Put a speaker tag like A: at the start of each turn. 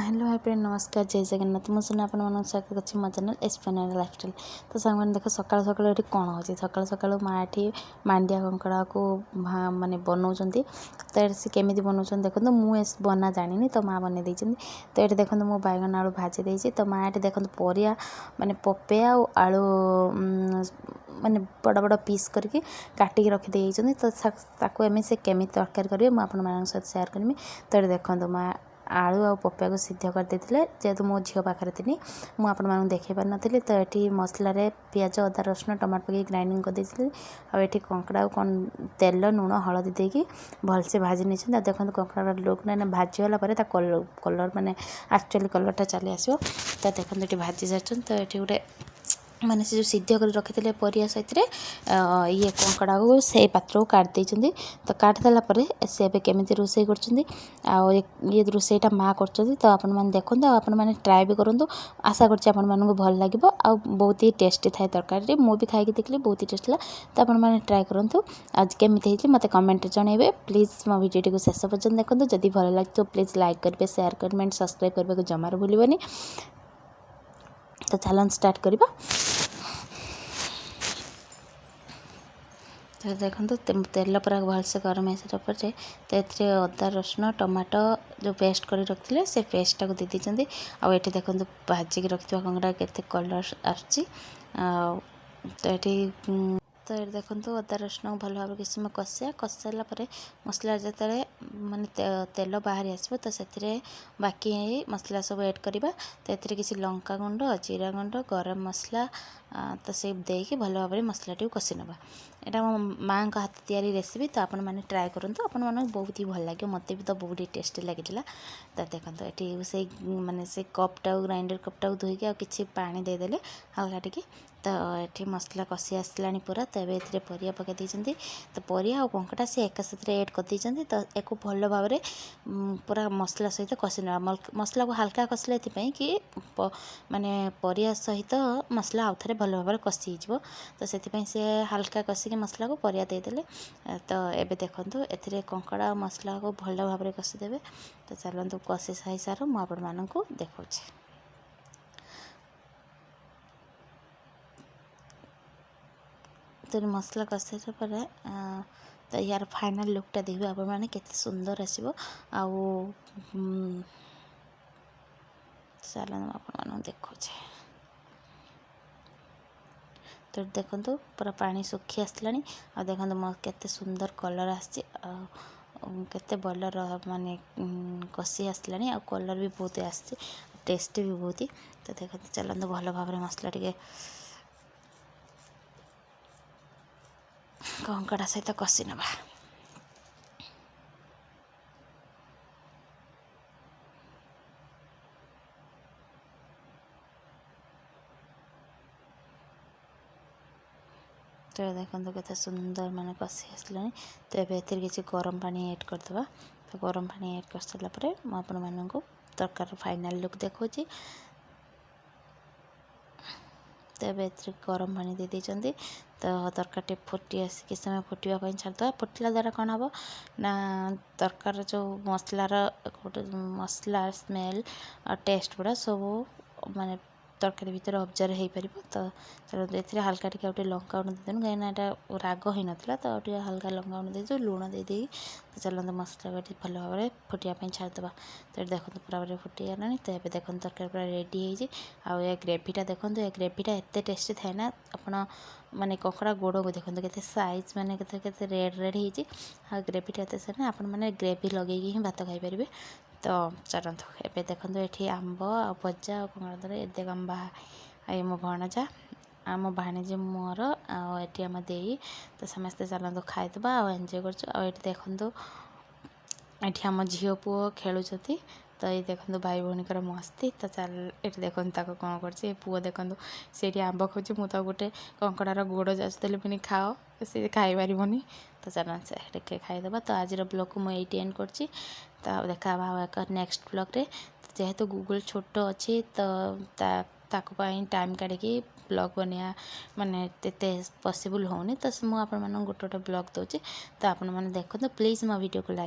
A: Hello high friend, ନମସ୍କାର, ଜୟ ଜଗନ୍ନାଥ। ମୁଁ ସୁନା, ଆପଣମାନଙ୍କୁ ସ୍ୱାଗତ କରୁଛି ମୋ ଚ୍ୟାନେଲ୍ ଏସ୍ପେନାର ଲାଇଫଷ୍ଟାଇଲ୍। ତ ସାଙ୍ଗମାନେ ଦେଖ, ସକାଳୁ ସକାଳୁ ଏଠି କ'ଣ ହେଉଛି। ସକାଳୁ ସକାଳୁ ମା ଏଠି ମାଣ୍ଡିଆ କଙ୍କଡ଼ାକୁ ମାନେ ବନାଉଛନ୍ତି। ତ ଏଠି ସେ କେମିତି ବନାଉଛନ୍ତି ଦେଖନ୍ତୁ। ମୁଁ ଏ ବନା ଜାଣିନି, ତ ମା ବନେଇ ଦେଇଛନ୍ତି। ତ ଏଠି ଦେଖନ୍ତୁ, ମୁଁ ବାଇଗଣ ଆଳୁ ଭାଜି ଦେଇଛି। ତ ମା ଏଠି ଦେଖନ୍ତୁ, ପରିବା ମାନେ ପପେୟା ଆଉ ଆଳୁ ମାନେ ବଡ଼ ବଡ଼ ପିସ୍ କରିକି କାଟିକି ରଖିଦେଇଛନ୍ତି। ତ ତାକୁ ଆମେ ସେ କେମିତି ତରକାରୀ କରିବେ, ମୁଁ ଆପଣମାନଙ୍କ ସହିତ ସେୟାର କରିବି। ତ ଏଠି ଦେଖନ୍ତୁ, ମା ଆଳୁ ଆଉ ପପେୟାକୁ ସିদ্ধ କରିଦେଇଥିଲେ। ଯେହେତୁ ମୋ ଝିଅ ପାଖରେ ଥିଲି, ମୁଁ ଆପଣମାନଙ୍କୁ ଦେଖାଇ ପାରିନଥିଲି। ତ ଏଠି ମସଲାରେ ପିଆଜ, ଅଦା, ରସୁଣ, ଟମାଟୋ ପକାଇକି ଗ୍ରାଇଣ୍ଡିଙ୍ଗ କରିଦେଇଥିଲି। ଆଉ ଏଠି କଙ୍କଡ଼ାକୁ କ'ଣ ତେଲ, ଲୁଣ, ହଳଦୀ ଦେଇକି ଭଲସେ ଭାଜି ନେଇଛନ୍ତି। ଆଉ ଦେଖନ୍ତୁ କଙ୍କଡ଼ାର ଲୁକ୍ ନା, ଭାଜି ଗଲା ପରେ ତା କଲର୍ ମାନେ ଆକ୍ଚୁଆଲି କଲର୍ଟା ଚାଲି ଆସିବ। ତ ଦେଖନ୍ତୁ, ଏଠି ଭାଜି ସାରିଛନ୍ତି। ତ ଏଠି ଗୋଟେ ମାନେ ସେ ଯେଉଁ ସିଦ୍ଧ କରି ରଖିଥିଲେ ପରିବା ସାଥିରେ ଇଏ କଙ୍କଡ଼ାକୁ, ସେଇ ପାତ୍ରକୁ କାଟି ଦେଇଛନ୍ତି। ତ କାଟିଦେଲା ପରେ ସେ ଏବେ କେମିତି ରୋଷେଇ କରୁଛନ୍ତି ଆଉ ଇଏ ରୋଷେଇଟା ମା କରୁଛନ୍ତି। ତ ଆପଣମାନେ ଦେଖନ୍ତୁ ଆଉ ଆପଣମାନେ ଟ୍ରାଏ ବି କରନ୍ତୁ। ଆଶା କରୁଛି ଆପଣମାନଙ୍କୁ ଭଲ ଲାଗିବ ଆଉ ବହୁତ ହି ଟେଷ୍ଟି ଥାଏ ତରକାରୀଟି। ମୁଁ ବି ଖାଇକି ଦେଖିଲି, ବହୁତ ହି ଟେଷ୍ଟି ଥିଲା। ତ ଆପଣମାନେ ଟ୍ରାଏ କରନ୍ତୁ, ଆଜି କେମିତି ହେଇଛି ମୋତେ କମେଣ୍ଟରେ ଜଣାଇବେ। ପ୍ଲିଜ୍ ମୋ ଭିଡ଼ିଓଟିକୁ ଶେଷ ପର୍ଯ୍ୟନ୍ତ ଦେଖନ୍ତୁ। ଯଦି ଭଲ ଲାଗିଥିବ, ପ୍ଲିଜ୍ ଲାଇକ୍ କରିବେ, ସେୟାର କରିବେ ଆଣ୍ଡ ସବସ୍କ୍ରାଇବ୍ କରିବାକୁ ଜମାରୁ ଭୁଲିବନି। ତ ଚାଲନ୍ତୁ ଷ୍ଟାର୍ଟ କରିବା। ତ ଦେଖନ୍ତୁ, ତେଲ ପୁରା ଭଲସେ ଗରମ ହେଇସାରିଲା ପରେ ତ ଏଥିରେ ଅଦା, ରସୁଣ, ଟମାଟୋ ଯେଉଁ ପେଷ୍ଟ କରି ରଖିଥିଲେ, ସେ ପେଷ୍ଟଟାକୁ ଦେଇ ଦେଇଛନ୍ତି। ଆଉ ଏଠି ଦେଖନ୍ତୁ, ଭାଜିକି ରଖିଥିବା କଙ୍କଡ଼ା କେତେ କଲର୍ ଆସୁଛି। ଆଉ ତ ଏଠି ଦେଖନ୍ତୁ, ଅଦା ରସୁଣକୁ ଭଲ ଭାବରେ କିଛି ସମୟ କଷିବା। କଷି ସାରିଲା ପରେ ମସଲା ଯେତେବେଳେ ମାନେ ତେଲ ବାହାରି ଆସିବ, ତ ସେଥିରେ ବାକି ମସଲା ସବୁ ଆଡ଼୍ କରିବା। ତ ଏଥିରେ କିଛି ଲଙ୍କା ଗୁଣ୍ଡ, ଜିରା ଗୁଣ୍ଡ, ଗରମ ମସଲା ତ ସେ ଦେଇକି ଭଲ ଭାବରେ ମସଲାଟିକୁ କଷି ନେବା। ଏଇଟା ମୋ ମାଆଙ୍କ ହାତ ତିଆରି ରେସିପି। ତ ଆପଣମାନେ ଟ୍ରାଏ କରନ୍ତୁ, ଆପଣମାନଙ୍କୁ ବହୁତ ହି ଭଲ ଲାଗିବ। ମୋତେ ବି ତ ବହୁତ ହି ଟେଷ୍ଟି ଲାଗିଥିଲା। ତ ଦେଖନ୍ତୁ, ଏଠି ସେଇ ମାନେ ସେ କପ୍ଟାକୁ, ଗ୍ରାଇଣ୍ଡର କପ୍ଟାକୁ ଧୋଇକି ଆଉ କିଛି ପାଣି ଦେଇଦେଲେ ହାଲକା ଟିକେ। ତ ଏଠି ମସଲା କଷି ଆସିଲାଣି ପୁରା। ତ ଏବେ ଏଥିରେ ପରିବା ପକାଇ ଦେଇଛନ୍ତି। ତ ପରିବା ଆଉ କଙ୍କଡ଼ା ସେ ଏକା ସାଥିରେ ଆଡ଼୍ କରିଦେଇଛନ୍ତି। ତ ୟାକୁ ଭଲ ଭାବରେ ପୁରା ମସଲା ସହିତ କଷି ନେବା। ମସଲାକୁ ହାଲକା କଷିଲେ ଏଥିପାଇଁ କି ମାନେ ପରିବା ସହିତ ମସଲା ଆଉ ଥରେ ଭଲ ଭାବରେ କଷି ହେଇଯିବ। ତ ସେଥିପାଇଁ ସେ ହାଲକା କଷିକି ମସଲାକୁ ପରିବା ଦେଇଦେଲେ। ତ ଏବେ ଦେଖନ୍ତୁ, ଏଥିରେ କଙ୍କଡ଼ା ଆଉ ମସଲାକୁ ଭଲ ଭାବରେ କଷିଦେବେ। ତ ଚାଲନ୍ତୁ, କଷି ସାରି ମୁଁ ଆପଣମାନଙ୍କୁ ଦେଖାଉଛି। ତ ମସଲା କଷିଲା ପରେ ତ ୟାର ଫାଇନାଲ୍ ଲୁକ୍ଟା ଦେଖିବେ ଆପଣମାନେ, କେତେ ସୁନ୍ଦର ଆସିବ। ଆଉ ଚାଲନ୍ତୁ, ଆପଣମାନଙ୍କୁ ଦେଖାଉଛି। ତ ଦେଖନ୍ତୁ, ପୁରା ପାଣି ଶୁଖି ଆସିଲାଣି। ଆଉ ଦେଖନ୍ତୁ କେତେ ସୁନ୍ଦର କଲର୍ ଆସିଛି ଆଉ କେତେ ଭଲ ମାନେ କଷି ଆସିଲାଣି ଆଉ କଲର୍ ବି ବହୁତ ଆସିଛି, ଟେଷ୍ଟି ବି ବହୁତ। ତ ଦେଖନ୍ତୁ, ଚାଲନ୍ତୁ ଭଲ ଭାବରେ ମସଲା ଟିକେ କଙ୍କଡ଼ା ସହିତ କଷି ନେବା। ତ ଦେଖନ୍ତୁ, କେତେ ସୁନ୍ଦର ମାନେ କଷି ଆସିଲାଣି। ତ ଏବେ ଏଥିରେ କିଛି ଗରମ ପାଣି ଆଡ଼୍ କରିଦେବା। ତ ଗରମ ପାଣି ଆଡ଼୍ କରିସାରିଲା ପରେ ମୁଁ ଆପଣମାନଙ୍କୁ ତରକାରୀର ଫାଇନାଲ୍ ଲୁକ୍ ଦେଖାଉଛି। ତ ଏବେ ଏଥିରେ ଗରମ ପାଣି ଦେଇ ଦେଇଛନ୍ତି। ତ ତରକାରୀଟି ଫୁଟି ଆସି କିଛି ସମୟ ଫୁଟିବା ପାଇଁ ଛାଡ଼ିଦେବା। ଫୁଟିଲା ଦ୍ୱାରା କ'ଣ ହେବ ନା, ତରକାରୀର ଯେଉଁ ମସଲାର ଗୋଟେ ମସଲା ସ୍ମେଲ୍ ଆଉ ଟେଷ୍ଟ ଗୁଡ଼ା ସବୁ ମାନେ ତରକାରୀ ଭିତରେ ଅବଜର୍ଭ ହେଇପାରିବ। ତ ଚାଲନ୍ତୁ, ଏଥିରେ ହାଲକା ଟିକେ ଆଉ ଟିକେ ଲଙ୍କା ଗୁଣ୍ଡ ଦେଇଦେବୁ, କାହିଁକିନା ଏଇଟା ରାଗ ହେଇନଥିଲା। ତ ଆଉ ଟିକେ ହାଲକା ଲଙ୍କା ଗୁଣ୍ଡ ଦେଇଦେବୁ, ଲୁଣ ଦେଇଦେଇକି ତ ଚାଲନ୍ତୁ ମସଲାକୁ ଏଠି ଭଲ ଭାବରେ ଫୁଟିବା ପାଇଁ ଛାଡ଼ିଦେବା। ତ ଏଠି ଦେଖନ୍ତୁ, ପୁରା ଫୁଟିଗଲାଣି। ତ ଏବେ ଦେଖନ୍ତୁ, ତରକାରୀ ପୁରା ରେଡ଼ି ହେଇଛି। ଆଉ ଏ ଗ୍ରେଭିଟା ଦେଖନ୍ତୁ, ଏ ଗ୍ରେଭିଟା ଏତେ ଟେଷ୍ଟି ଥାଏ ନା, ଆପଣ ମାନେ କଙ୍କଡ଼ା ଗୋଡ଼କୁ ଦେଖନ୍ତୁ, କେତେ ସାଇଜ୍ ମାନେ କେତେ କେତେ ରେଡ଼୍ ରେଡ଼୍ ହେଇଛି। ଆଉ ଗ୍ରେଭିଟା ଏତେ ନା, ଆପଣମାନେ ଗ୍ରେଭି ଲଗେଇକି ହିଁ ଭାତ ଖାଇପାରିବେ। ତ ଚାଲନ୍ତୁ, ଏବେ ଦେଖନ୍ତୁ, ଏଠି ଆମ୍ବ ଆଉ ଭଜା ଆଉ କଙ୍କଡ଼ା। ଏ ଦେଖ, ଆମ ଏ ମୋ ଭଣଜା, ଆମ ଭାଣିଜୀ ମୋର, ଆଉ ଏଠି ଆମ ଦେଇ। ତ ସମସ୍ତେ ଚାଲନ୍ତୁ ଖାଇଦେବା ଆଉ ଏନ୍ଜୟ କରୁଛୁ। ଆଉ ଏଠି ଦେଖନ୍ତୁ, ଏଠି ଆମ ଝିଅ ପୁଅ ଖେଳୁଛନ୍ତି। ତ ଏଇ ଦେଖନ୍ତୁ ଭାଇ ଭଉଣୀଙ୍କର ମସ୍ତି। ତ ଚାଲ, ଏଠି ଦେଖନ୍ତୁ ତାକୁ କ'ଣ କରୁଛି ଏ ପୁଅ। ଦେଖନ୍ତୁ, ସେଇଠି ଆମ୍ବ ଖାଉଛି। ମୁଁ ତାକୁ ଗୋଟେ କଙ୍କଡ଼ାର ଗୋଡ଼ ଯାଚୁଥିଲି ପୁଣି ଖାଅ, ସେ ଖାଇପାରିବନି। ତ ଚାଲନ୍ତୁ ଟିକେ ଖାଇଦେବା। ତ ଆଜିର ବ୍ଲଗ୍କୁ ମୁଁ ଏଇଠି ଏଣ୍ଡ କରୁଛି। ତ ଦେଖା ହେବା ଆଉ ଏକ ନେକ୍ସଟ ବ୍ଲଗ୍ରେ। ଯେହେତୁ ଗୁଗୁଲ ଛୋଟ ଅଛି, ତ ତା ତାକୁ ପାଇଁ ଟାଇମ୍ କାଢ଼ିକି ବ୍ଲଗ୍ ବନେଇବା ମାନେ ଏତେ ପସିବୁଲ୍ ହେଉନି। ତ ମୁଁ ଆପଣମାନଙ୍କୁ ଗୋଟେ ଗୋଟେ ବ୍ଲଗ୍ ଦେଉଛି। ତ ଆପଣମାନେ ଦେଖନ୍ତୁ। ପ୍ଲିଜ୍ ମୋ ଭିଡ଼ିଓକୁ ଲାଇକ୍